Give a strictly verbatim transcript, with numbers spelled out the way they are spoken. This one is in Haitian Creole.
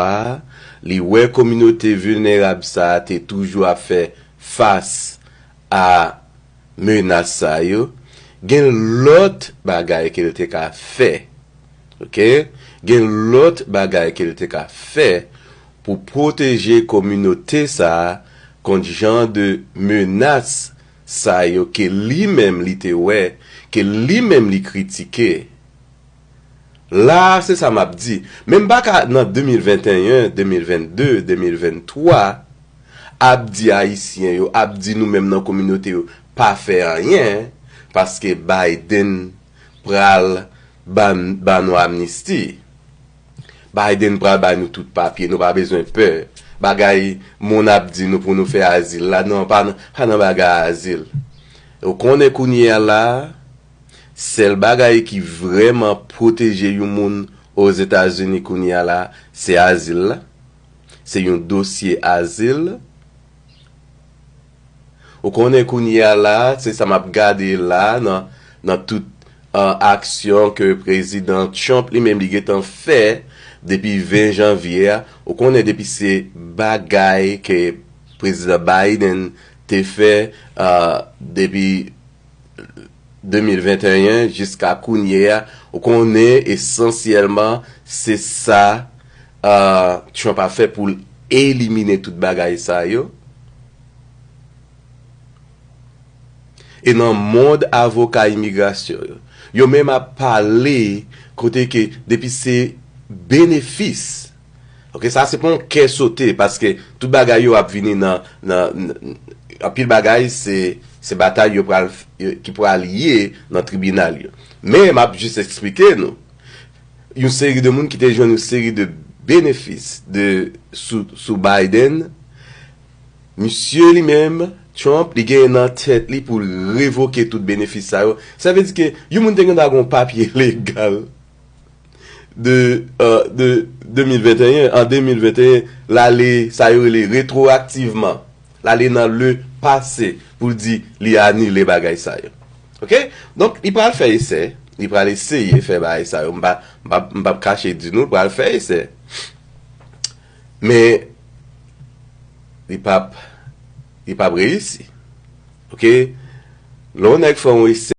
a, li wè kominote vilnerab sa a te toujou ap fè fas a menas sa yo, gen lòt bagay ke l te ka fè. Oke? Gen lòt bagay ke l te ka fè pou pwoteje kominote sa a kont jan de menas sa yo ke li menm li te wè, ke li menm li kritike. La a, se sa m ap di. Men m pa ka nan de mil venteyen, de mil vennde, de mil venntwa, ap di Ayisyen yo, ap di nou menm nan kominote yo, pa fè anyen, paske Biden pral ban, ban nou amnisti. Biden pral bay nou tout papye, nou pa bezwen pè. Bagay moun ap di nou pou nou fè azil la, non, pa nan, pa nan bagay azil. Ou konnen kounye a la, sèl bagay ki vrèman pwoteje yon moun Ozetazini kounye a la, se azil la. Se yon dosye azil. Ou konnen kounye a la, se sa m ap gade la nan, nan tout uh, aksyon ke prezidan Trump li menm li gentan fè depi ven janvye a. Ou konnen depi se bagay ke prezidan Biden te fè uh, depi de mil venteyen jiska kounye a, ou konnen esansyèlman se sa uh, Trump ap fè pou l elimine tout bagay sa yo. E nan mond avoka imigrasyon yo, yo menm ap pale kote ke depi se benefis. Oke, sa se pa yon kè sote, paske tout bagay yo ap vini nan, nan, nan anpil bagay se, se batay yo pral, ki pral ye nan tribinal yo. Men m ap jis eksplike nou. Yon seri de moun ki te jwenn yon seri de benefis de, sou, sou Biden, misye li menm, Trump, li genyen nan tèt li pou l revoke tout benefis sa yo. Sa vle di ke yon moun te gen dwa gen yon papye legal de, uh, de de mil venteyen, an de mil venteyen, l ale, sa yo rele retwoaktivman. L ale nan le pase pou l di li anile bagay sa yo. Oke? Donk, li pral fè esè, li pral eseye fè bagay sa yo. M pa, m pa, m p ap kache di nou, l pral fè esè. Men, li p ap, li p ap reyisi. Oke? Lè yon nèg fè yon esè,